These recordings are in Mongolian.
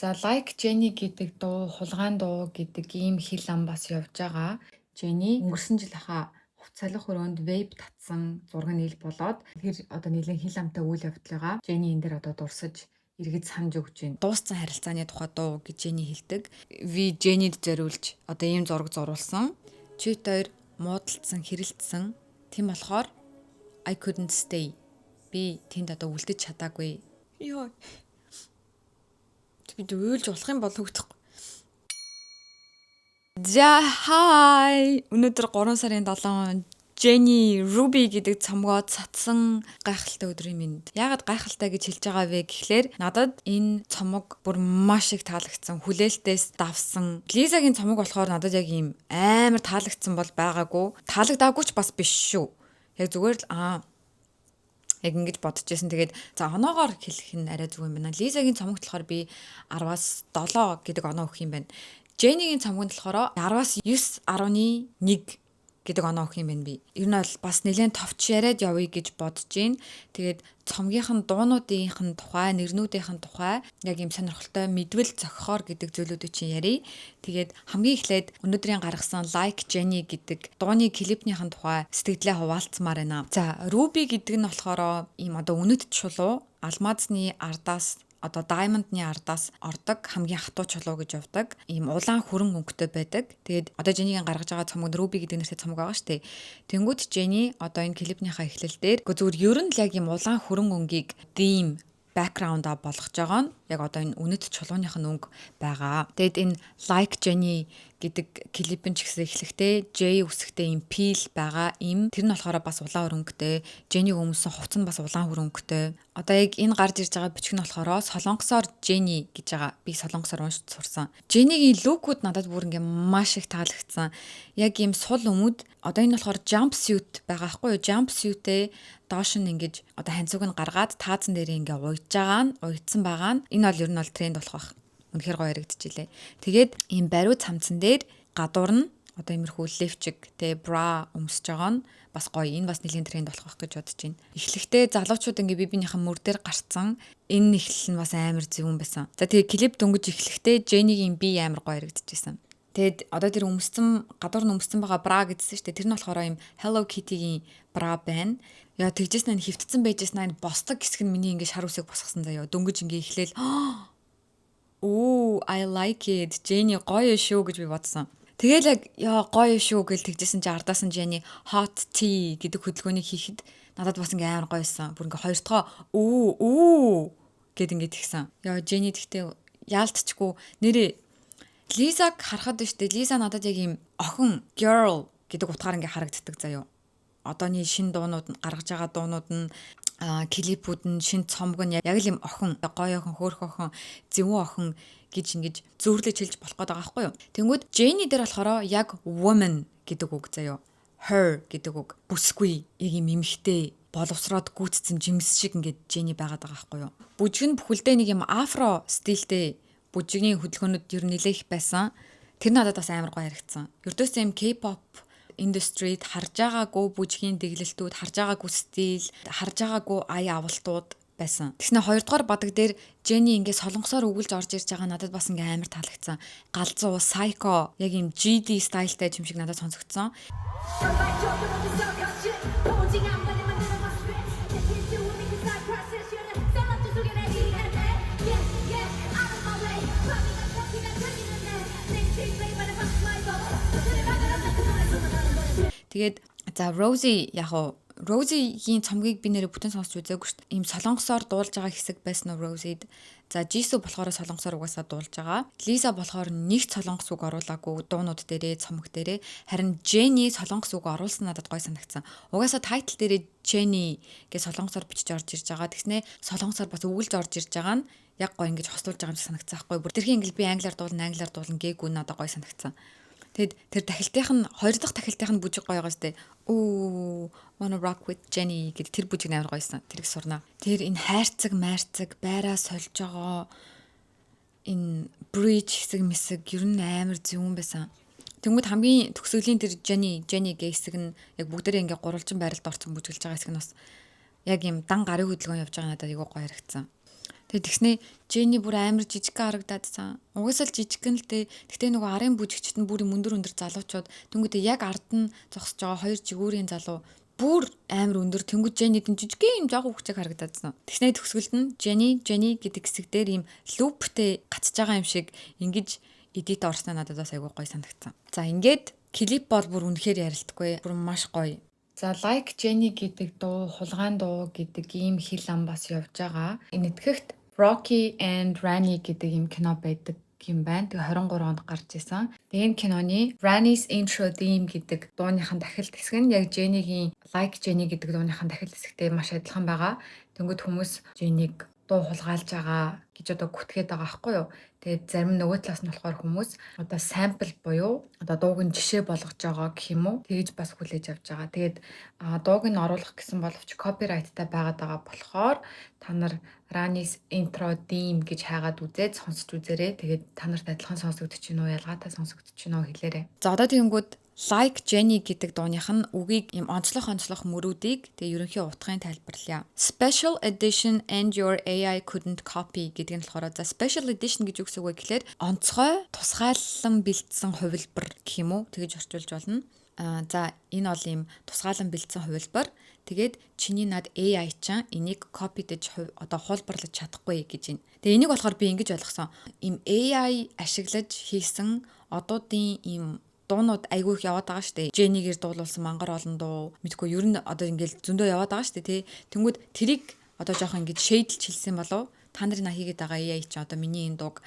За, Like Jennie гэдэг дуу, хулгайн дуу гэдэг ийм хэл ам бас явж байгаа. Jennie өнгөрсөн жил хаа хувцас салих өрөөнд vape татсан зураг нь ил болоод, тэр одоо нэлээд хэл амтай үйл явдлыгаа Jennie энэ дээр одоо дурсаж, эргэж санаж өгч байна. Дууссан харилцааны тухай дуу гэж Jennie хэлдэг. V Jennie-д зориулж одоо ийм зураг зурулсан. Чи хоёр муудалцсан, хэрэлдсэн. Тийм болохоор I couldn't stay. Би тэнд одоо үлдэж чадаагүй. Йоо. Би уйлж болох юм болов уу? За, hi. Өнөөдөр 3 сарын 7, Jennie Ruby гэдэг цомгоо цацсан гайхалтай өдрийн мэнд. Яагаад гайхалтай гэж хэлж байгаа вэ гэхлээр надад энэ цомог бүр маш их таалагдсан. Хүлээлтээс давсан. Лизагийн цомог болохоор надад яг ийм амар таалагдсан бол байгаагүй. Таалагдаагүй ч бас биш шүү. Яг зүгээр л яг ингэж бодож байсан. Тэгээд за, оноогоор хэлэх нь арай зүгээр юм байна. Лизагийн цомогт болохоор би 10-аас 7 гэдэг оноо өгөх юм байна. Jennie-гийн цомгонд болохоор 10-аас 9.1 гэдэг оноо өгөх юм байна би. Ер нь бол бас нэлээд товч яриад явъя гэж бодож байна. Тэгээд цомгийнх нь дуунуудынх нь тухай, нэрнүүдийнх нь тухай яг ийм сонирхолтой мэдвэл зохихоор гэдэг зүйлүүдийг чинь ярья. Тэгээд хамгийн эхлээд өнөөдрийн гаргасан Like Jennie гэдэг дууны клипнийхэн тухай сэтгэлдээ хуваалцмаар байна. За, Ruby гэдэг нь болохоор ийм одоо үнэт чулуу, алмазны ардаас, одоо diamond-ны ардаас ордог хамгийн хатуу чулуу гэж явдаг. Ийм улаан хүрэн өнгөтэй байдаг. Тэгээд одоо Jennie-гийн гаргаж байгаа цомог Ruby гэдэг нэртэй цомог байгаа шүү дээ. Тэнгүүд Jennie одоо энэ клипнийхаа эхлэл дээр зүгээр ер нь л яг ийм улаан хүрэн өнгийг theme background-а болгож байгаа нь яг одоо энэ үнэт чулууных нь өнгө байгаа. Тэгэд энэ Like Jennie гэдэг клип нь ч гэсэн эхлэхдээ J үсгтэй ийм пил байгаа. Им тэр нь болохоор бас улаан хөрөнгөтэй. Jennie өмсөн хувцас нь бас улаан хөрөнгөтэй. Одоо яг энэ гарч ирж байгаа бичиг нь болохоор солонгосоор Jennie гэж байгаа. Би солонгосоор уншиж сурсан. Jennie-гийн look үүд надад бүр ингээ маш их таалагдсан. Яг ийм сул өмд, одоо энэ болохоор jump suit байгаа хгүй юу? Jump suit-ээ доош нь ингэж одоо ханцуг нь гаргаад таазан дээр ингээ уйж байгаа нь, уйдсан байгаа нь, энэ бол ер нь бол тренд болох байх. Үнэхээр гоё яригдчихилээ. Тэгээд ийм бариу цамцан дээр гадуур нь одоо иймэрхүү лифчик те bra өмсөж байгаа нь бас гоё. Энэ бас нэлийн тренд болох байх гэж бодож байна. Эхлэхдээ залуучууд ингээ бие биенийхэн мөр дээр гарцсан. Энэ эхлэл нь бас амар зөвүүн байсан. За, тэгээ клип дөнгөж эхлэхдээ Jennie-гийн бие амар гоё яригдчихсэн. Тэгэд одоо тэр өмссөн, гадуур нь өмссөн байгаа bra гэдсэн шүү дээ. Тэр нь болохоор юм Hello Kitty-гийн bra байна. Яа, тэгжсэн нь хөвтцэн байжсэн нь босдог хэсэг нь миний ингээ шар үсэг босгосон заяа. Дөнгөж ингээ эхлээл "Оо, I like it. Jennie гоё шүү" гэж би бодсон. Тэгэл яг "Яа, гоё шүү" гэж тэгжсэн чи ардаас нь Jennie hot tea гэдэг хөдөлгөөнийг хийхэд надад бас ингээ амар гоёсэн. Бүр ингээ хоёр дахь "Үү үү" гэд ингээ тэгсэн. Яа, Jennie тэгтээ яалтчгүй нэрээ. Лизаг харахад нь штэ, Лиза надад яг ийм охин, girl гэдэг утгаар ингээ харагддаг заяо. Одооний шин дуунууд нь, гаргаж байгаа дуунууд нь, клипүүд нь, шин цомог нь яг л юм охин, гоё охин, хөөрхөн охин, зөвүүн охин гэж ингэж зөөрлөж хэлж болох гээд байгаа байхгүй юу. Тэнгүүд Jennie дээр болохоор яг woman гэдэг үг заяо. Her гэдэг үг бүсгүй, яг юм эмхтэй, боловсроод гүйцсэн жимс шиг ингээд Jennie байгаад байгаа байхгүй юу. Бүжиг нь бүхэлдээ нэг юм afro style тэй бүжигний хөдөлгөөнүүд ер нь нэлээх байсан. Тэр надад бас амар гоё харагдсан. Ердөөсөө юм K-pop industry-д харж байгаагүй бүжгийн дэглэлтүүд, харж байгаагүй style, харж байгаагүй ая авалтууд байсан. Тэгснэ хоёрдугаар бадаг дээр Jennie ингээ солонгосоор өгүүлж орж ирж байгаа надад бас ингээ амар таалагдсан. Галзуу, psycho, яг юм GD style тай юм шиг надад сонсогдсон. 오직 안만을 만들어 my spirit 속에 내 DNA. Yeah, out of my way. 밤이가 커피가 들리는 내 Тэгээд за, Rosé, яг уу Rosé-гийн цомгийг би нэрээ бүтэн сонсч үзээгүй шүү дээ. Ийм солонгосоор дуулж байгаа хэсэг байсан уу Rosé-д? За, Jisoo болохоор солонгосоор угаасаа дуулж байгаа. Lisa болохоор нэг солонгос үг оруулаагүй дуунууд дээрээ, цомог дээрээ. Харин Jennie солонгос үг оруулсан надад гой санагдсан. Угаасаа title дээрээ Jennie гэж солонгосоор бичиж орж ирж байгаа. Тэгснэ солонгосоор бас өгүүлж орж ирж байгаа нь яг гой ингэж хостуулж байгаа юм шиг санагдсан байхгүй. Бүр тэрхийн ингээл би англиар дуулна, англиар дуулна гээгүй, надад гой санагдсан. Тэгэд тэр тахилтынх нь, хоёр дахь тахилтынх нь бүжиг гоё байгаа сте. Оо, wanna rock with Jennie гэдэг тэр бүжиг амар гоёсон. Тэрийг сурнаа. Тэр энэ хайрцаг, майрцаг, байраа сольж байгаа энэ bridge хэсэг мэсэг ер нь амар зөвүүн байсан. Тэнгүүд хамгийн төгсгөлийн тэр Jennie Jennie гэх хэсэг нь яг бүгдээрээ ингээ гурвалжин байралд орсон бүжиглж байгаа хэсэг нь бас яг юм дан гарын хөдөлгөөн явж байгаа надад айгүй гоё харагдсан. Тэгээ тэгснээ Jennie бүр амар жижигхэн харагдаадсан. Угаасаа л жижигхэн л дээ. Гэтэ нөгөө арын бүжигчд нь бүр юм өндөр өндөр залуучууд, тэнгуүдээ яг ард нь зогсож байгаа хоёр жигүүрийн залуу бүр амар өндөр, тэнгууд Jennie дэн жижигхэн юм жоохон хүүхчэг харагдаадсан. Тэгснээ төгсгөлд нь Jennie Jennie гэдэг хэсэг дээр ийм loop тэй гацж байгаа юм шиг ингэж edit орсноо надад бас айгүй гоё санагдсан. За, ингээд клип бол бүр үнэхээр ярилтгүй. Бүр маш гоё. За, Like Jennie гэдэг дуу, хулгайн дуу гэдэг ийм хэл ам бас явж байгаа. Энэтхэгт Rocky and Rani гэдэг ийм кино байдаг юм байна. Тэгээ 23 онд гарч исэн. Тэгээ энэ киноны Rani's Intro Theme гэдэг дууныхан дахилт хэсэг нь яг Jennie-гийн Like Jennie гэдэг дууныхан дахилт хэсэгтэй маш адилхан байгаа. Тэнгүүд хүмүүс Jennie-г дуу хулгайлж байгаа гэж одоо гүтгээд байгаа байхгүй юу. Тэгээд зарим нөгөө талаас нь болохоор хүмүүс одоо sample буюу одоо дууг нь жишээ болгож байгаа гэх юм уу, тэгж бас хүлээж авч байгаа. Тэгээд дууг нь оруулах гэсэн боловч copyright тай байгаад байгаа болохоор та нар Rani's Intro Theme гэж хайгаад үзээд сонсч үзээрэй. Тэгээд та нарт адилхан сонсогдож байна уу, ялгаатай сонсогдож байна уу, хэлээрэй. За, одоо тэгэнгүүт Like Jennie гэдэг дууных нь үгийг юм онцлог онцлог мөрүүдийг, тэгээ ерөнхий утгыг тайлбарлая. Special edition and your AI couldn't copy гэдэг нь болохоор, за, special edition гэж юу гэсэн үг вэ гэхээр онцгой тусгаалan бэлдсэн хувилбар гэх юм уу, тэгэж орчуулж болно. А за, энэ бол ийм тусгаалan бэлдсэн хувилбар. Тэгээд чиний над AI чан энийг copy дэж, одоо хуулбарлаж чадахгүй гэж байна. Тэгээ энийг болохоор би ингэж ойлгосон. Ийм AI ашиглаж хийсэн одуудын ийм дуунууд айгүй их яваад байгаа шүү дээ. Jennie-гээр дуулуулсан мангар олон дуу мэдгүй, ер нь одоо ингээл зөндөө яваад байгаа шүү дээ, тий. Тэнгүүд тэрийг одоо жоохон ингэж shade лж хэлсэн болов, та нарын хийгээд байгаа AI чи одоо миний энэ дууг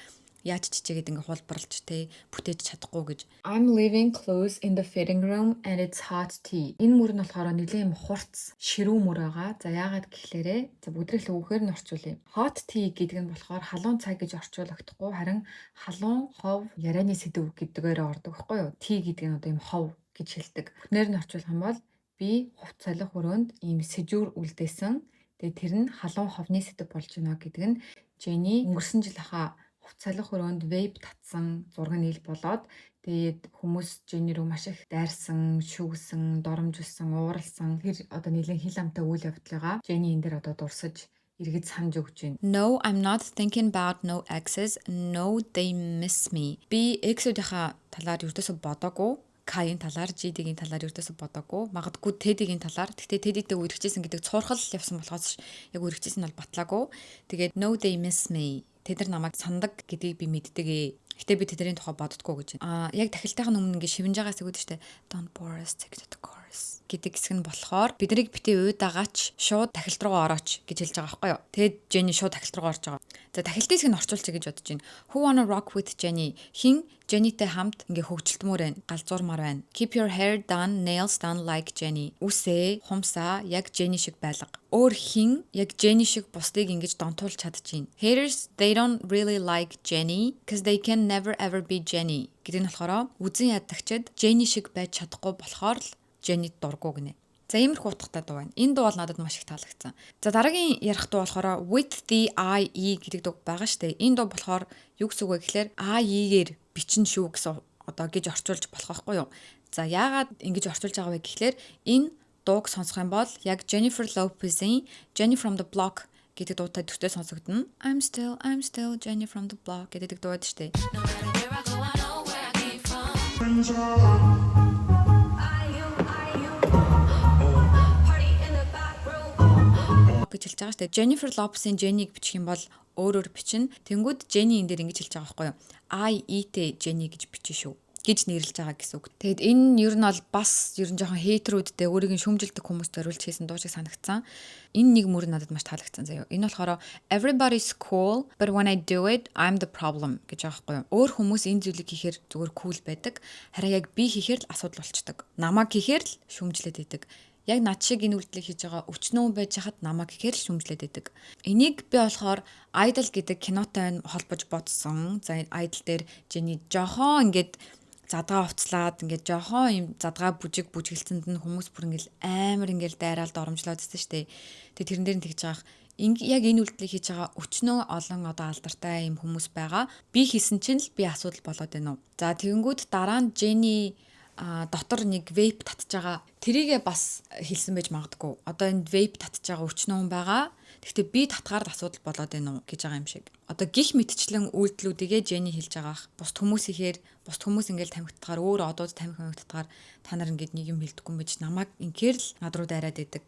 яаж чичээгээд ингээ хуулбарлаж те бүтээж чадахгүй гэж. I'm leaving clothes in the fitting room and it's hot tea. Энэ мөр нь болохоор нэлээд юм хурц ширүү мөр байгаа. За, яагаад гэхлээрээ, за, бүгдрийг л үгээр нь орчуулъя. Hot tea гэдэг нь болохоор халуун цай гэж орчуулагдахгүй, харин халуун хов ярианы сэдэв гэдгээр ордог байхгүй юу? Tea гэдэг нь одоо юм хов гэж хэлдэг. Бүтнээр нь орчуулах юм бол би хувц солих өрөөнд ийм сэжүүр үлдээсэн. Тэгээ тэр нь халуун ховны сэдэв болж байна гэдэг нь Jennie өнгөрсөн жил хаа хувц солих өрөөнд vape татсан зураг нь ил болоод, тэгээд хүмүүс Jennie рүү маш их дайрсан, шүүгсэн, доромжилсан, ууралсан тэр одоо нэлээд хил амтай үйл явдлыгаа Jennie энэ дээр одоо дурсаж, эргэж санаж өгч байна. No, I'm not thinking about no exes. No, they miss me. Би ex үүдийнхаа талаар ердөөсөө бодоагүй. Каийн талаар, GD-гийн талаар ердөөсөө бодоагүй. Магадгүй Teddy-гийн талаар. Гэхдээ Teddy-тэй үерхчихсэн гэдэг цуурхал явсан болохоос яг үерхчихсэн нь бол батлаагүй. Тэгээд no, they miss me. Тэд нар намайг сандаг гэдгийг би мэддэг ээ. Гэтэ би тэдний тухай боддгоо гэж. Аа, яг тахилтайхаа өмнө ингээ шивнэж байгаа хэсэг үү штэ. Don't bore us, take to the chorus гэдэг хэсэг нь болохоор биднийг бити уйдаагаач, шууд тахилт руугаа орооч гэж хэлж байгаа байхгүй юу. Тэгээд Jennie шууд тахилт руугаа орж байгаа. За, тахилтын хэсэг нь орчуулчих гэж бодож байна. Who wanna rock with Jennie? Хэн Jennie-тэй хамт ингээ хөгжилтмөр байна, галзуурмаар байна. Keep your hair done, nails done like Jennie. Үсээ, хумсаа яг Jennie шиг байлга. Өөр хэн яг Jennie шиг бусдыг ингэж донтуулж чадчихээн. Haters, they don't really like Jennie 'cause they can never ever be Jennie гэдэг нь болохоор үзэн ядагчид Jennie шиг байж чадахгүй болохоор л Jennie дургу гинэ. За, иймэрхүү утгатай дуу байна. Энэ дуу бол надад маш их таалагдсан. За, дараагийн ярих дуу болохоор With the IE гэдэг дуу байгаа штэ. Энэ дуу болохоор юу гэсэн үг вэ гэхээр IE-гээр бичин шүү гэсэн одоо гэж орчуулж болох байхгүй юу? За, яагаад ингэж орчуулж байгаа вэ гэхлээр энэ дууг сонсох юм бол яг Jennifer Lopez-ийн Jenny from the Block гэдэг дуутай төстэй сонсогдоно. I'm still, I'm still Jenny from the Block гэдэг дуу байдаг штэ. No matter where I go, I know where I came from. I you, I you. Party in the back row. Гэж хэлж байгаа шүү дээ. Jennifer Lopez-ийн Jenny-г бичих юм бол өөрөөр бичнэ. Тэнгүүд Jenny энэ дээр ингэж хэлж байгаа байхгүй юу? I E-тэй Jenny гэж бичнэ шүү гэж нэрлэж байгаа гэсэн үг. Тэгэд энэ нь ер нь бол бас ер нь жоохон hater үүдтэй, өөрийг нь шүмжилдэг хүмүүст зориулж хийсэн дуу шиг санагдсан. Энэ нэг мөр надад маш таалагдсан заяа. Энэ болохоор "Everybody's cool, but when I do it, I'm the problem" гэж байгаа байхгүй юу? Өөр хүмүүс энэ зүйлийг хийхээр зүгээр cool байдаг. Харин яг би хийхээр л асуудал болчдөг. Намайг хийхээр л шүмжлээд идэг. Яг над шиг энэ үйлдэлийг хийж байгаа өчнөө байж хахад намайг гэхээр л шүмжлээд идэг. Энийг би болохоор Idol гэдэг кинотой холбож бодсон. За, Idol дээр Jennie жохон ингээд задгаа хувцлаад, ингээд жохон юм задгаа бүжиг бүжиглэсэнд нь хүмүүс бүр ингээд амар ингээд дайраал доромжлоод байсан шүү дээ. Тэгээ тэрэн дээр нь тэгж байгаа яг энэ үйлдэлийг хийж байгаа өчнөө олон одоо алдартай юм хүмүүс байгаа. Би хийсэн чинь л би асуудал болоод байна уу. За, тэгэнгүүт дараа нь Jennie дотор нэг vape татж байгаа. Тэрийгээ бас хэлсэн байж магадгүй. Одоо энэ vape татж байгаа өчнөө хүн байгаа. Гэхдээ би татгаар асуудал болоод байна уу гэж байгаа юм шиг. Одоо гих мэтчлэн үйлдэлүүдийгээ Jennie хэлж байгаа ах. Бусд хүмүүс ихээр, бусд хүмүүс ингээл тамхи татгаар, өөр одууд тамхи тамхи татгаар та нар ингээд нэг юм хэлдэггүй юм биш, намайг инхээр л над руу дайраад идэг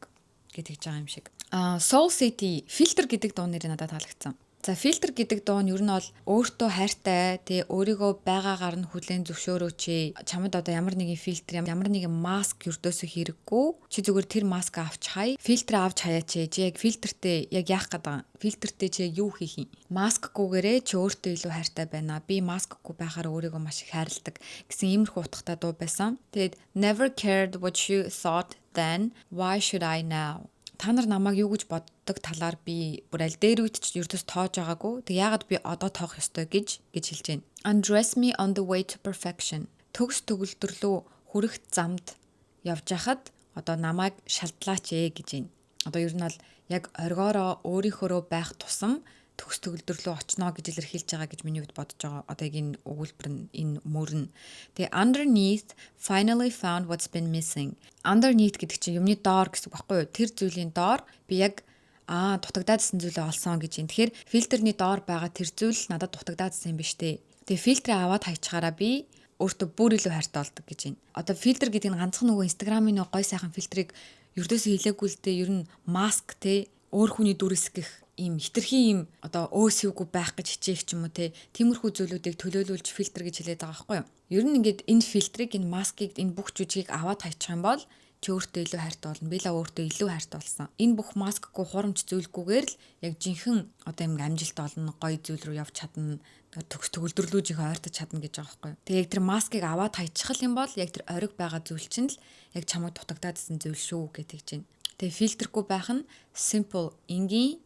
гэж тэгж байгаа юм шиг. А Seoul City Filter гэдэг дуу нэр надад таалагдсан. За, Filter гэдэг дуу нь ер нь бол өөртөө хайртай, тэгээ өөрийгөө байгаагаар нь хүлээн зөвшөөрөөч. Чамд одоо ямар нэгэн фильтр, ямар нэгэн маск ердөөсөө хэрэггүй. Чи зүгээр тэр маска авч хай. Фильтр авч хаяач. Чи яг фильтртэй яг яах гээд байгаа? Фильтртэй чи яг юу хийх юм? Маскгүйгээрээ чи өөртөө илүү хайртай байна. Би маскгүй байхаар өөрийгөө маш их хайрладаг гэсэн иймэрхүү утгатай дуу байсан. Тэгээд "Never cared what you thought then, why should I now?" Та нар намайг юу гэж боддог талаар би бүр аль дээр үед ч ердөөс тоож байгаагүй. Тэг яагаад би одоо тоох ёстой гэж хэлж байна. "Undress me on the way to perfection." Төгс төгөлдөрлөө хүрэх замд явж хахад одоо намайг шалдлаач ээ гэж байна. Одоо ер нь бол яг оргиороо өөрийнхөөрөө байх тусам төгс төгөлдөрлөө очно гэж илэрхийлж байгаа гэж миний хувьд бодож байгаа. Одоо яг энэ өгүүлбэр нь, энэ мөр нь. Тэгээ "Underneath, finally found what's been missing." Underneath гэдэг чинь юмны доор гэсэн үг байхгүй юу? Тэр зүйлийн доор би яг дутагдаадсэн зүйлээ олсон гэж юм. Тэгэхээр фильтрний доор байгаа тэр зүйл надад дутагдаадсан юм биш үү? Тэгээ фильтрээ аваад хайчгаараа би өөртөө бүр илүү хайртай болдог гэж байна. Одоо фильтр гэдэг нь ганцхан нөгөө Instagram-ын нөгөө гой сайхан фильтрийг ердөөсөө хэлээгүй л дээ. Ер нь маск те, өөр хүний дүр эсгэх ийм хитрхи ийм одоо өөсөвгүй байх гэж хичээх ч юм уу те, тиймэрхүү зүйлүүдийг төлөөлүүлж фильтр гэж хэлээд байгаа байхгүй юу? Ер нь ингээд энэ фильтрийг, энэ маскыг, энэ бүх жүжигийг аваад хайчих юм бол чи өөртөө илүү хайртай болно. Би л өөртөө илүү хайртай болсон. Энэ бүх маскгүй, хурамч зүйлгүйгээр л яг жинхэнэ одоо юм амжилт олно, гоё зүйл рүү явж чадна, төгс төгөлдөрлөө жинхэнэ ойртож чадна гэж байгаа байхгүй юу. Тэгээ яг тэр маскыг аваад хайчих юм бол яг тэр ориг байгаа зүйл чинь л яг чамайг дутагдаадсэн зүйл шүү гэж тэгж байна. Тэгээ фильтргүй байх нь simple, энгийн,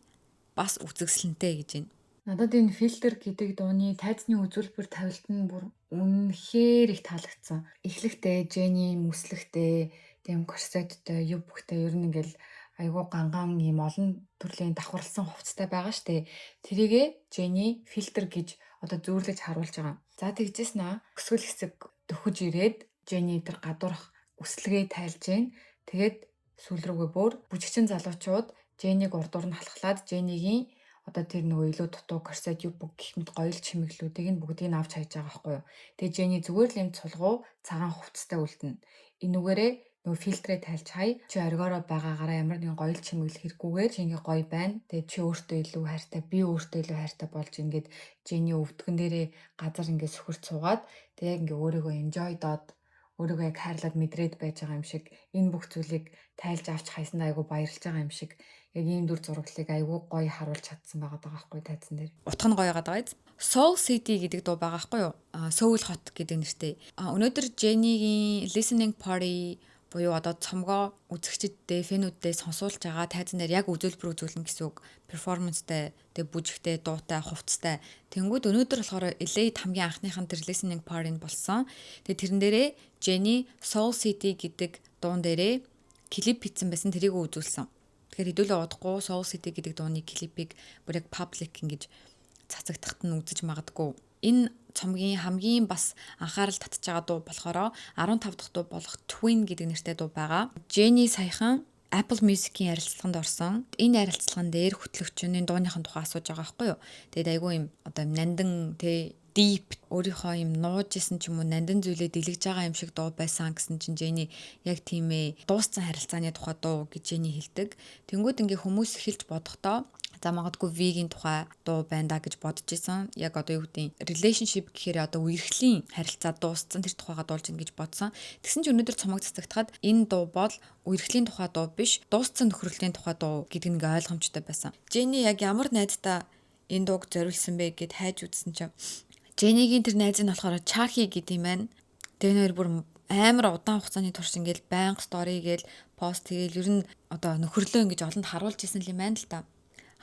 бас үзэсгэлэнтэй гэж байна. Надад энэ Filter гэдэг дууны тайзны үзүүлбэр тавилт нь бүр үнэхээр их таалагдсан. Эхлэхдээ Jennie мөслөгтэй, тийм корсеттэй, юбктэй, ер нь ингээл айгүй ганган ийм олон төрлийн давхарласан хувцастай байгаа штэ. Тэрийгээ Jennie фильтр гэж одоо зүүрлэж харуулж байгаа. За, тэгжсэн аа, өсгөл хэсэг дөхөж ирээд Jennie тэр гадуурх үслэгээ тайлж гин. Тэгээд сүүл рүүгээ бүр бүжигчин залуучууд Jennie-г урдуур нь халахлаад Jennie-гийн одоо тэр нөгөө илүү дутуу корсет, юбка гэх мэт гоёл чимэглүүдийг нь бүгдийг нь авч хайж байгаа байхгүй юу. Тэгээ Jennie зүгээр л юм цулгуу цагаан хувцастай үлдэнэ. Энүүгээрээ нөгөө фильтрээ тайлж хай. Чи оргиороо байгаагаараа ямар нэгэн гоёл чимэглэл хэрэггүйгээр чи ингээ гоё байна. Тэгээ чи өөртөө илүү хайртай, би өөртөө илүү хайртай болж ингээд Jennie өвдгөн дээрээ газар ингээ сөхөрч суугаад тэгээ ингээ өөрийгөө enjoy доод, өөрийгөө яг хайрлаад мэдрээд байж байгаа юм шиг, энэ бүх зүйлийг тайлж авч хайсанд айгу баярлж байгаа юм шиг яг ийм дүр зураглалыг айгу гоё харуулж чадсан байгаа даа байхгүй тайзан дээр. Утга нь гоё байгаа даа. Seoul City гэдэг дуу байгаа байхгүй юу? А Сөүл хот гэдэг нэртэй. А өнөөдөр Jennie-гийн listening party буюу одоо цомгоо үзэгчддээ, fan үүддээ сонсуулж байгаа тайзан дээр яг үзүүлбэр үзүүлнэ гэсэн үг. Performance тай, тэг бүжигтэй, дуутай, хувцастай. Тэнгүүд өнөөдөр болохоор LA хамгийн анхныхын тэр listening party нь болсон. Тэгээ тэрэн дээрээ Jennie Seoul City гэдэг дуун дээрээ клип хийсэн байсан, тэрийг үзүүлсэн. Тэгэхээр хэдүүлээ удахгүй Seoul City гэдэг дууны клипийг бүр яг public ингэж цацагдахад нь үзэж магадгүй. Энэ цомгийн хамгийн бас анхаарал татж байгаа дуу болохоор 15 дахь дуу болох Twin гэдэг нэртэй дуу байгаа. Jennie саяхан Apple Music-ийн ярилцлаганд орсон. Энэ ярилцлаган дээр хөтлөгчний дууныхын тухай асууж байгаа байхгүй юу. Тэгээд айгүй юм одоо нандин те, deep, өөрийнхөө юм нууж исэн ч юм уу, нандин зүйлээ дэлгэж байгаа юм шиг дуу байсан гэсэн чинь Jennie яг тийм ээ, дууссан харилцааны тухай дуу гэж Jennie хэлдэг. Тэнгүүд ингээ хүмүүс эхэлж бодохдоо за, магадгүй V-гийн тухай дуу байна да гэж бодож исэн. Яг одоо юу гэдэг, relationship гэхээр одоо үерхлийн харилцаа дууссан, тэр тухайга дуулж ин гэж бодсон. Тэгсэн чинь өнөөдөр цомог цацагдахад энэ дуу бол үерхлийн тухай дуу биш, дууссан нөхөрлөлийн тухай дуу гэдэг нэг ойлгомжтой байсан. Jennie яг ямар найздаа энэ дууг зориулсан бэ гэд хайж үзсэн чинь Jennie-гийн тэр найз нь болохоор Чахи гэдэг юм байна. Тэгээ нэр бүр амар удаан хугацааны турш ингээл байнга story гээл пост тэгээл ер нь одоо нөхөрлөө ингэж олонд харуулж исэн юм байна л да.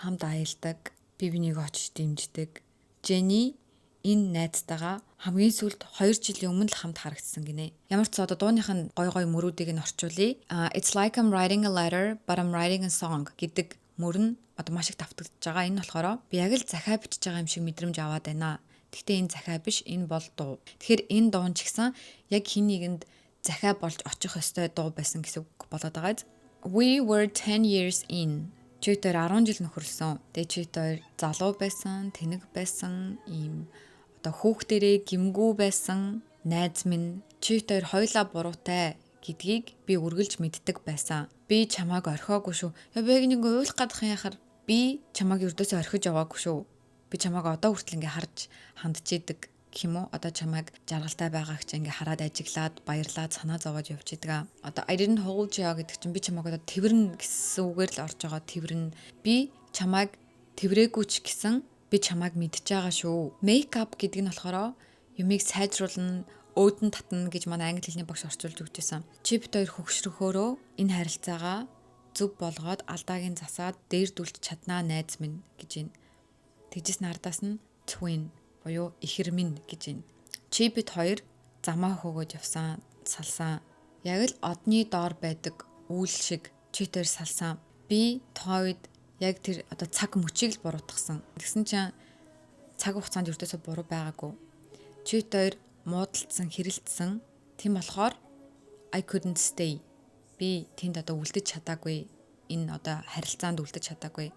Хамт аялдаг, бие бинийг очиж дэмждэг. Jennie энэ найзтайгаа хамгийн сүүлд 2 жилийн өмнө л хамт харагдсан гинэ. Ямар ч одоо дууных нь гой гой мөрүүдийг нь орчуулъя. "It's like I'm writing a letter, but I'm writing a song" гэдэг мөр нь одоо маш их давтагдж байгаа. Энэ болохоор би яг л захиа бичиж байгаа юм шиг мэдрэмж аваад байна. Гэхдээ энэ захиа биш, энэ бол дуу. Тэгэхээр энэ дуун ч гэсэн яг хин нэгэнд захиа болж очих ёстой дуу байсан гэсэн үг болоод байгаа. "We were 10 years in." Чи бид хоёр 10 жил нөхөрлөсөн. Тэгээ чи бид хоёр залуу байсан, тэнэг байсан, ийм одоо хүүхдэрээ гимгүү байсан найз минь. Чи бид хоёр хоёулаа буруутай гэдгийг би үргэлж мэддэг байсан. Би чамайг орхиогүй шүү. Яа, би яг нэг уйлах гадах юм яхаар, би чамайг ердөөсөө орхиж яваагүй шүү. Би чамайг одоо хүртэл ингээ харж хандж идэг гэх юм уу? Одоо чамайг жаргалтай байгааг чи ингээ хараад, ажиглаад, баярлаад, санаа зовоод явж идэг. Одоо "I didn't hold you" гэдэг чинь би чамайг одоо тэрвэрнэ гэсэн үгээр л орж байгаа, тэрвэрнэ. Би чамайг тэрвэрээгүй ч гэсэн би чамайг мэдж байгаа шүү. Make up гэдэг нь болохоор юмыг сайжруулна, өөдөн татна гэж манай англи хэлний багш орчуулж өгч байсан. Чи бид хоёр хөгшрөхөөрөө энэ харилцаагаа зөв болгоод, алдааг нь засаад дээрдүүлж чаднаа, найз минь гэж байна. Тэгжсэн ардаас нь twin буюу ихэр минь гэж байна. Чи бид хоёр замаа хөөгөөд явсан, салсан. Яг л одны доор байдаг үүл шиг чи тэр салсан. Би тухайн үед яг тэр одоо цаг мөчийг л буруутгасан. Тэгсэн чинь цаг хугацаанд ердөөсөө буруу байгаагүй. Чи хоёр муудалцсан, хэрэлдсэн. Тийм болохоор I couldn't stay. Би тэнд одоо үлдэж чадаагүй. Энэ одоо харилцаанд үлдэж чадаагүй.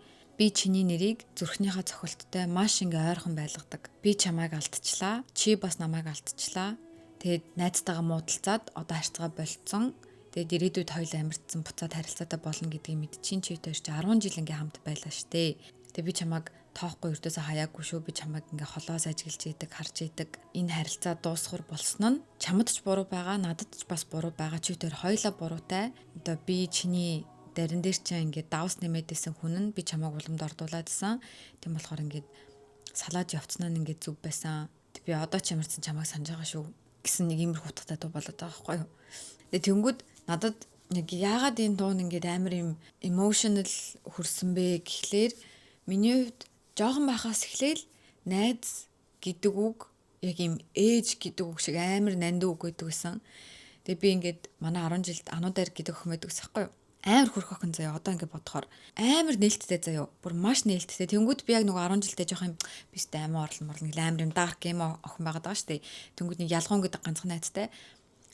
Би чиний нэрийг зүрхнийхээ цохилттой маш ингээ ойрхон байлгадаг. Би чамайг алдчихлаа. Чи бас намайг алдчихлаа. Тэгээд найзтайгаа муудалцаад одоо харьцаа болцсон. Тэгээд ирээдүйд хоёулаа амирцсан, буцаад харилцаатай болно гэдгийг мэдчин. Чи хоёр чи 10 жил ингээ хамт байлаа штэ. Тэгээ би чамайг тоохгүй, ердөөсөө хаяагүй шүү. Би чамайг ингээ холоос ажиглаж идэг, харж идэг. Энэ харилцаа дуусхар болсон нь чамд ч буруу байгаа, надад ч бас буруу байгаа. Чи тэр хоёулаа буруутай. Одоо би чиний дарин дээр чинь ингээд давс нэмээдсэн хүн нь би чамайг уламд ордуулаадсан. Тийм болохоор ингээд салаад явцнаа нь ингээд зүв байсан. Би одоо ч ямарсан чамайг санаж байгаа шүү гэсэн нэг иймэрхүү утгатай дуу болоод байгаа байхгүй юу. Тэгээ тэнгүүд надад нэг яагаад энэ дуу нь ингээд амар юм emotional хөрсөн бэ гэхлээр миний хувьд жоохон байхаас эхлээл найз гэдэг үг яг юм ээж гэдэг үг шиг амар нандин үг гэдэг байсан. Тэгээ би ингээд манай 10 жилд ануудаар гэдэг охин байдаг гэсэн юу? Амар хөрх охин заяа, одоо ингээд бодохоор амар нээлттэй заяа. Бүр маш нээлттэй. Тэнгүүд би яг нөгөө 10 жилдээ жоох юм бистэй амиа орлон морлон гэл амар юм dark юм охин байгаад байгаа шүү дээ. Тэнгүүд нэг ялгуун гэдэг ганцхан найзтай.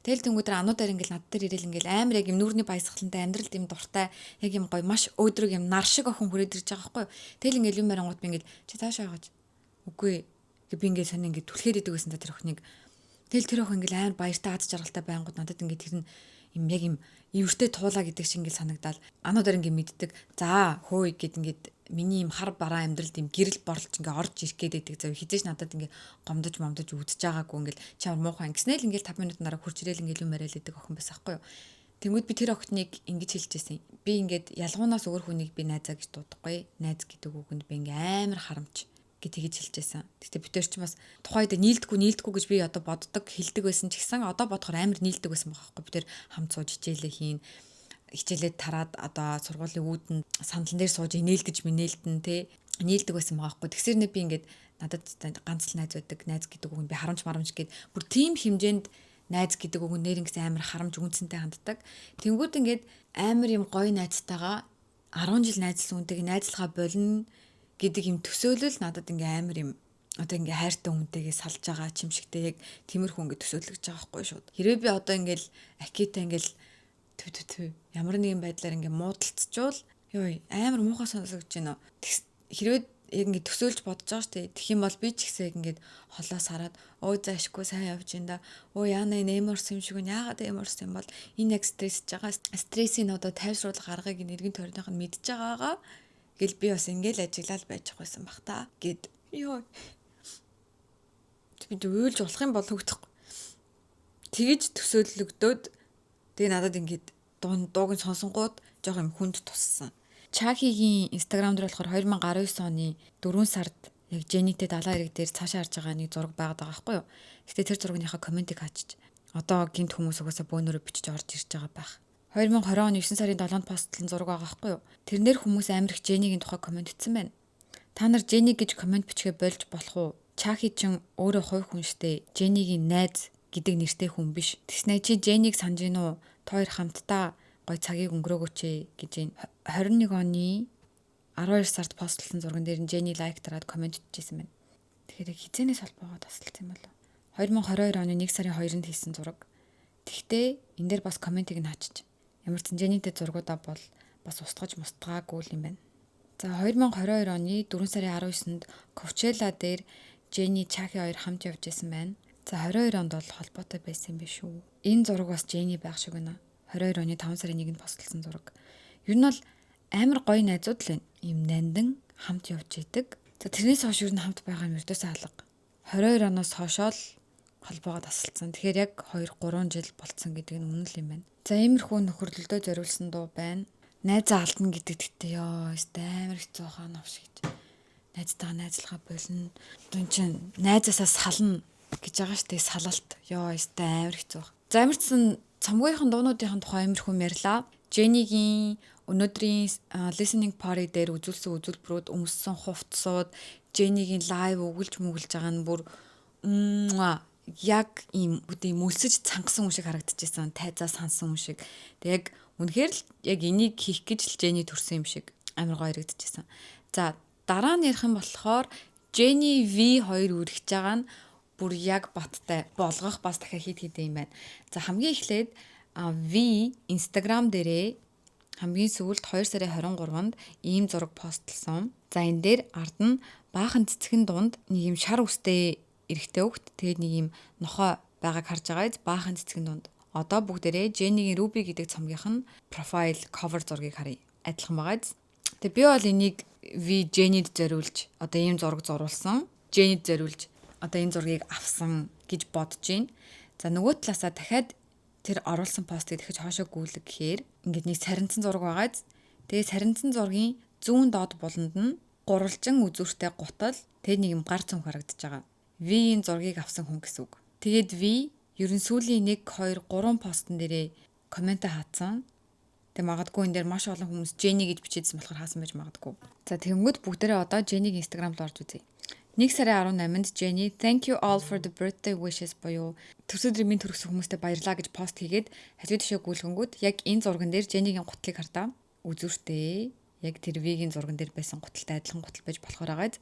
Тэгэл тэнгүүд тэр ануудаар ингээл над дээр ирээл ингээл амар яг юм нүүрний баясгалантай, амьдралд юм дуртай, яг юм гоё, маш өөдрөг юм нар шиг охин хүрээд ирж байгаа байхгүй юу. Тэгэл ингээл юм ярангууд би ингээл чи цаашаа яваач. Үгүй гэ би ингээл сони ингээд түлхээд идэг байсан та тэр охиныг. Тэгэл тэр охин ингээл амар баяртай, аз жаргалтай байнгут надад ингээд тэр нь юм яг юм эвэртэй туулаа гэдэг шиг ингээл санагдаал, ануудаар ингээд мэддэг. За хөөе гэд ингээд миний юм хар бараа амьдралд юм гэрэл борлж ингээ орж ирэх гээд байдаг зав, хизээш надад ингээ гомдож момдож үзэж байгаагүй, ингээл чамар муухай ингэснээр ингээл 5 минутын дараа хурж ирээл ингээл юм яриад байдаг охин байсан хгүй юу. Тэнгүүд би тэр охиныг ингэж хэлж байсан. Би ингээд ялгуунаас өөр хүнийг би найзаа гэж дуудахгүй. Найз гэдэг үгэнд би ингээ амар харамч гэж тэгэж хэлж байсан. Гэтэ бид тэр чинь бас тухайд нийлдэггүй нийлдэггүй гэж би одоо боддог, хэлдэг байсан ч гэсэн одоо бодохоор амар нийлдэг байсан байгаа байхгүй. Бид тэр хамт сууж хичээлээ хийн, хичээлээ тараад одоо сургуулийн үүдэн сандлан дээр сууж инээлдэж минээлдэн те, нийлдэг байсан байгаа байхгүй. Тэгсэр нэ би ингээд надад ганц л найз байдаг. Найз гэдэг үг нь би харамч марамч гэд бүр тийм хэмжээнд найз гэдэг үг нь нэр ингэсэн амар харамч үнцэнтэй ханддаг. Тэнгүүд ингээд амар юм гоё найзтайгаа 10 жил найзлсан хүнтэйг найзлахаа болно гэдэг юм төсөөлөл надад ингээ амар юм одоо ингээ хайртай хүнтэйгээ салж байгаа ч юм шигтэй, яг тиймэрхүү ингээ төсөөлөгдөж байгаа байхгүй шууд. Хэрвээ би одоо ингээл Акита ингээл тү тү тү ямар нэгэн байдлаар ингээ муудалцчвал ёо, амар муухай сонсогдож байна. Хэрвээ яг ингэ төсөөлж бодож байгаа шүү дээ. Тэгэх юм бол би ч гэсэн яг ингээд холоос хараад өө заашгүй сайн явж ин да. Өө яана, энэ эморс юм шиг нь, яагаад эморс юм бол энэ яг стрессж байгаа. Стрессийг одоо тайвшруулах аргыг нэргэн тойрных нь мэдж байгаагаа гэл би бас ингээл ажиглал байж байгаа байсан бах та гэд ёо, би уйлж болох юм бол хөгдөхгүй. Тэгэж төсөөлөгдөөд тэгээ надад ингээд дууг нь сонсонгууд жоох юм хүнд туссан. Чахигийн Instagram дээр болохоор 2019 оны 4 сард яг Женитэй далайн эрэг дээр цаашаа харж байгаа нэг зураг байгаад байгаа байхгүй юу. Гэтэ тэр зурагныхаа комментиг хачиж одоо гинт хүмүүс угаасаа бөөнөрөө бичиж орж ирж байгаа байх. 2020 оны 9 сарын 7-нд постлон зураг байгаа байхгүй юу. Тэрнэр хүмүүс амар их Женигийн тухай коммент хийсэн байна. Та нар Жени гэж коммент бичгээ болж болох уу? Чахи чин өөрөө хувь хүн штэ. Женигийн найз гэдэг нэртэй хүн биш. Тэгснэ чи Жениг санаж гин үү? Та хоёр хамтдаа гой цагийг өнгөрөөгөөч гэж байна. 21 оны 12 сард постлсон зурган дээр нь Жени like дараад коммент хийжсэн байна. Тэгэхээр яг хизээнээс холбоогоо тасалсан юм болов. 2022 оны 1 сарын 2-нд хийсэн зураг. Тэгтээ энэ дээр бас комментиг нь хачиж. Ямар ч Женитэй зургуудаа бол бас устгаж мустгаагүй юм байна. За, 2022 оны 4 сарын 19-нд Coachella дээр Jennie, Chucky хоёр хамт явж исэн байна. За, 22 онд бол холбоотой байсан юм биш үү? Энэ зураг бас Jennie байх шиг байна. 22 оны 5 сарын 1-нд постлсон зураг. Ер нь бол амар гоё найзууд л байна. Ийм нандин хамт явж идэг. За, тэрнээс хойш ер нь хамт байгаа юм ердөөсөө алга. 22 оноос хойшоо л холбоогоо тасалдсан. Тэгэхээр яг 2 3 жил болцсон гэдэг нь үнэн л юм байна. За, иймэрхүү нөхөрлөлдөө зориулсан дуу байна. Найзаа алдна гэдэг гэхдээ ёо, өстой амар хэцүү хаа новш гэж. Найзтайгаа найзлахаа болно. Одоо эн чинь найзаасаа сална гэж байгаа штэ, салалт. Ёо, өстой амар хэцүү. За, ямарчсан цомгийнхын дуунуудын тухай иймэрхүү ярьлаа. Jennie-гийн өнөөдрийн listening party дээр үзүүлсэн үзүүлбэрүүд, өмссөн хувцсууд, Jennie-гийн live өгүүлж мүгэлж байгаа нь бүр яг ийм үгүй мөлсөж цангасан хүн шиг харагдчихсан. Тайзаа сансан хүн шиг. Тэг яг үнэхээр л яг энийг хийх гэж л Jennie төрсөн юм шиг амар гоё харагдчихсан. За, дараа нь ярих юм болохоор Jennie, V 2 үргэж байгаа нь бүр яг баттай болгох бас дахиад хит хит юм байна. За, хамгийн эхлээд V Instagram дээрээ хамгийн сүүлд 2 сарын 23-нд ийм зураг постлсон. За, энэ дээр ард нь баахан цэцгэн дунд нэг юм шар үстэй эрэгтэй хүүхэд, тэгээд нэг юм нохой байгааг харж байгаа биз, баахан цэцгэн дунд. Одоо бүгдээрээ Jennie-гийн Ruby гэдэг цомгийнх нь profile cover зургийг харъя. Адилхан байгаа биз. Тэгээ би бол энийг V Jennie-д зориулж одоо ийм зураг зурулсан. Jennie-д зориулж одоо энэ зургийг авсан гэж бодож байна. За, нөгөө талаасаа дахиад тэр оруулсан постыг дахиж хоошоо гүйлэг гэхээр ингээд нэг сарницсан зураг байгаа биз. Тэгээ сарницсан зургийн зүүн доод буланд нь гурвалжин үзүүртэй гутал, тэгээ нэг юм гар цүнх харагдаж байгаа. V-ийн зургийг авсан хүн гэсэн үг. Тэгээд V ер нь сүүлийн 1 2 3 постн дээрээ comment хаацсан. Тэгээ магадгүй энэ дээр маш олон хүмүүс Jennie гэж бичээдсэн болохоор хаасан байж магадгүй. За, тэгэнгүүт бүгдээрээ одоо Jennie-гийн Instagram руу орж үзье. 1 сарын 18-нд Jennie "Thank you all for the birthday wishes" буюу төрсөн өдрийн мэнд хүргэсэн хүмүүстээ баярлаа гэж пост хийгээд хажуу тишээ гүйлгэнгүүт яг энэ зурган дээр Jennie-гийн гутлыг хардаа. Үзүүртэй яг тэр V-гийн зурган дээр байсан гуталтай адилхан гутал байж болохоор байгааз.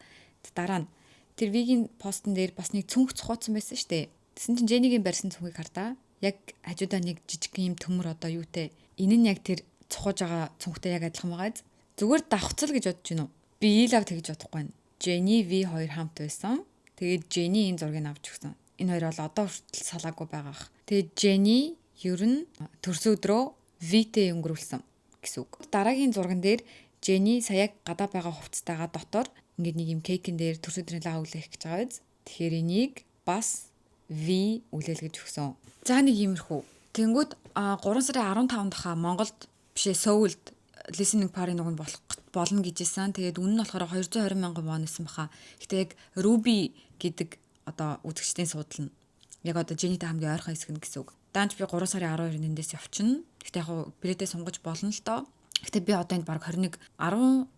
Дараа нь тэр V-гийн постн дээр бас нэг цүнх цохооцсон байсан шүү дээ. Тэсэн чинь Jennie-гийн барьсан цүнхийг хардаа. Яг хажуудаа нэг жижиг юм төмөр одоо юутай. Энэ нь яг тэр цухаж байгаа цүнхтэй яг адилхан байгааз. Зүгээр давхцал гэж бодож гинүү. Би лав тэгж бодохгүй байна. Jennie, V хоёр хамт байсан. Тэгээд Jennie энэ зургийг авч өгсөн. Энэ хоёр бол одоо хүртэл салаагүй байгаах. Тэгээд Jennie ер нь төрсөн өдрөө V-тэй өнгөрүүлсэн гэсэн үг. Дараагийн зурган дээр Jennie саяг гадаа байгаа хувцастайгаа дотор ингээд нэг юм cake эн дээр төрсөн өдрийн лаа үлээх гэж байгаа биз. Тэгэхээр энийг бас V үлээлгэж өгсөн. За, нэг иймэрхүү. Тэнгүүд 3 сарын 15-нд хаа Монголд бишээ, Сөүлд listening party нүг нь болох болно гэжсэн. Тэгээд үнэ нь болохоор 220 мянган вон байсан баха. Гэтэ яг Ruby гэдэг одоо үзэгчдийн суудал нь яг одоо Jennie-тэй хамгийн ойрхон хэсэг нь гэсэн үг. Даанч би 3 сарын 12-нд эндээс явчихна. Гэтэ яг билетээ сунгаж болно л доо. Гэтэ би одоо энд баг 21 10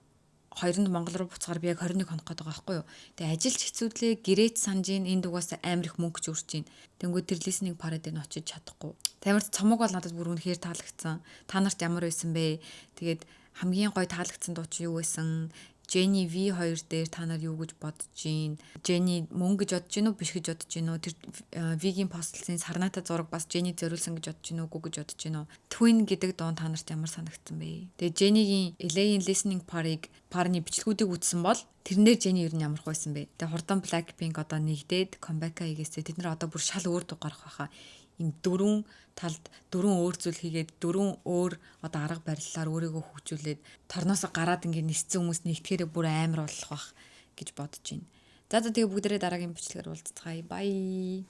2-нд Монгол руу буцахаар би яг 21 хоног гээд байгаа байхгүй юу. Тэгээ ажилч хэцүүдлээ, гэрээч санаж ийн, энд угаасаа амар их мөнгө ч үрж ийн. Тэнгүүд тэр listening party дээр нь очиж чадахгүй. Тамир цомог бол надад бүр үнэхээр таалагдсан. Та нарт ямар байсан бэ? Тэгээд хамгийн гоё таалагдсан дуу чи юу байсан? Jennie, V2 дээр та нар юу гэж бодож гин? Jennie мөн гэж бодож гин үү, биш гэж бодож гин үү? Тэр V-гийн постлын сарнаатай зураг бас Jennie зориулсан гэж бодож гин үү, үгүй гэж бодож гин үү? Twin гэдэг дуун та нарт ямар санагдсан бэ? Тэгээ Jennie-гийн LA-ийн listening party-г парны бичлэгүүдийг үзсэн бол тэрнээр Jennie ер нь ямар байсан бэ? Тэгээ хурдан Blackpink одоо нэгдээд comeback хийгээсээ тэд нар одоо бүр шал өөр дуу гарах байхаа, им дөрвөн талд дөрвөн өөр зүйл хийгээд, дөрвөн өөр одоо арга барилаар өөрийгөө хөгжүүлээд, торноосоо гараад ингээд ниссэн хүмүүс нэгтгэхээрээ бүр амар болох бах гэж бодож байна. За за, тэгээ бүгдээрээ дараагийн бичлэгээр уулзцгаая. Bye.